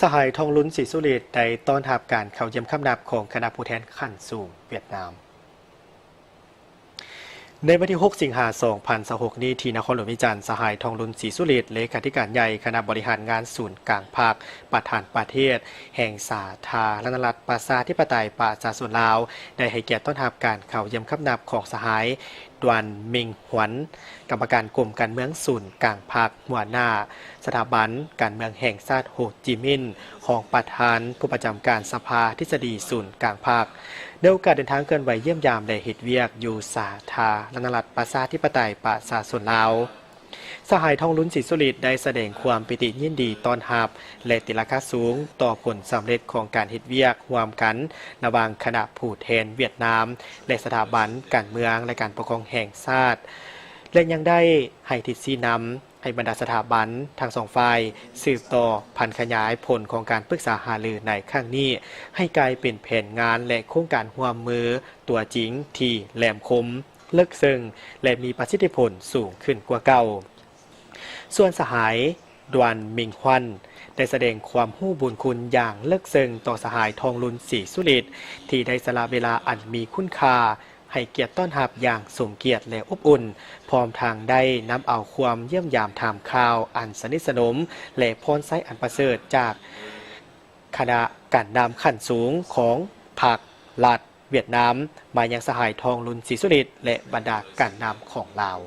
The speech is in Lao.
ສະຫາຍ ທອງລຸນ ສີສຸລິດ ໄດ້ຕ້ອນຮັບການເຂົ້າຢ້ຽມຄຳນັບຂອງຄະນະຜູ້ແທນຂັ້ນສູງຫວຽດນາມ. ໃນວັນທີຫົກ ສິງຫາ ສອງພັນຊາວຫົກ ນີ້ ທີ່ນະຄອນຫຼວງວຽງຈັນ, ສະຫາຍ ທອງລຸນ ສີສຸລິດ ເລຂາທິການໃຫຍ່ຄະນະບໍລິຫານງານສູນກາງພັກ ປະທານປະເທດແຫ່ງສາທາລະນະລັດ ປະຊາທິປະໄຕ ປະຊາຊົນລາວ ໄດ້ໃຫ້ກຽດຕ້ອນຮັບການເຂົ້າຢ້ຽມຄຳນັບຂອງສະຫາຍ ດວນ ເມັງ ຫວນ ກຳມະການກົມການເມືອງສູນກາງພັກ, ຫົວໜ້າສະຖາບັນການເມືອງແຫ່ງຊາດໂຮຈິມິນ, ຮອງປະທານຜູ້ປະຈຳການສະພາທິດສະດີສູນກາງພັກ, ໃນໂອກາດເດີນທາງເຄື່ອນໄຫວຢ້ຽມຢາມ ແລະ ເຮັດວຽກຢູ່ສາທາລະນະລັດ ປະຊາທິປະໄຕ ປະຊາຊົນລາວ. ສະຫາຍ ທອງລຸນ ສີສຸລິດ ໄດ້ສະແດງຄວາມປີຕິຍິນດີຕ້ອນຮັບ ແລະ ຕີລາຄາສູງຕໍ່ຜົນສຳເລັດຂອງການເຮັດວຽກຮ່ວມກັນລະຫວ່າງຄະນະຜູ້ແທນຫວຽດນາມ ແລະ ສະຖາບັນການເມືອງ ແລະ ການປົກຄອງແຫ່ງຊາດ ແລະ ຍັງໄດ້ໃຫ້ທິດຊີ້ນຳໃຫ້ບັນດາສະຖາບັນທັງສອງຝ່າຍສືບຕໍ່ຜັນຂະຫຍາຍຜົນຂອງການປຶກສາຫາລືໃນຄັ້ງນີ້ ໃຫ້ກາຍເປັນແຜນງານ ແລະ ໂຄງການຮ່ວມມືຕົວຈິງທີ່ແຫຼມຄົມ, ເລິກເຊິ່ງ ແລະ ມີປະສິດທິຜົນສູງຂຶ້ນກວ່າເກົ່າ. ສ່ວນສະຫາຍ ດວນ ເມັງ ຫວັນ ໄດ້ສະແດງຄວາມຮູ້ບຸນຄຸນຢ່າງເລິກເຊິ່ງຕໍ່ສະຫາຍ ທອງລຸນ ສີສຸລິດ ທີ່ໄດ້ສະຫຼະເວລາອັນມີຄຸນຄ່າ ໃຫ້ກຽດຕ້ອນຮັບຢ່າງສົມກຽດ ແລະ ອົບອຸ່ນ, ພ້ອມທັງໄດ້ນຳເອົາຄວາມຢ້ຽມຢາມຖາມຂ່າວອັນສະໜິດສະໜົມ ແລະ ພອນໄຊອັນປະເສີດຈາກຄະນະການນຳຂັ້ນສູງຂອງພັກລັດຫວຽດນາມ ມາຍັງສະຫາຍ ທອງລຸນ ສີສຸລິດ ແລະ ບັນດາການນຳຂອງລາວ.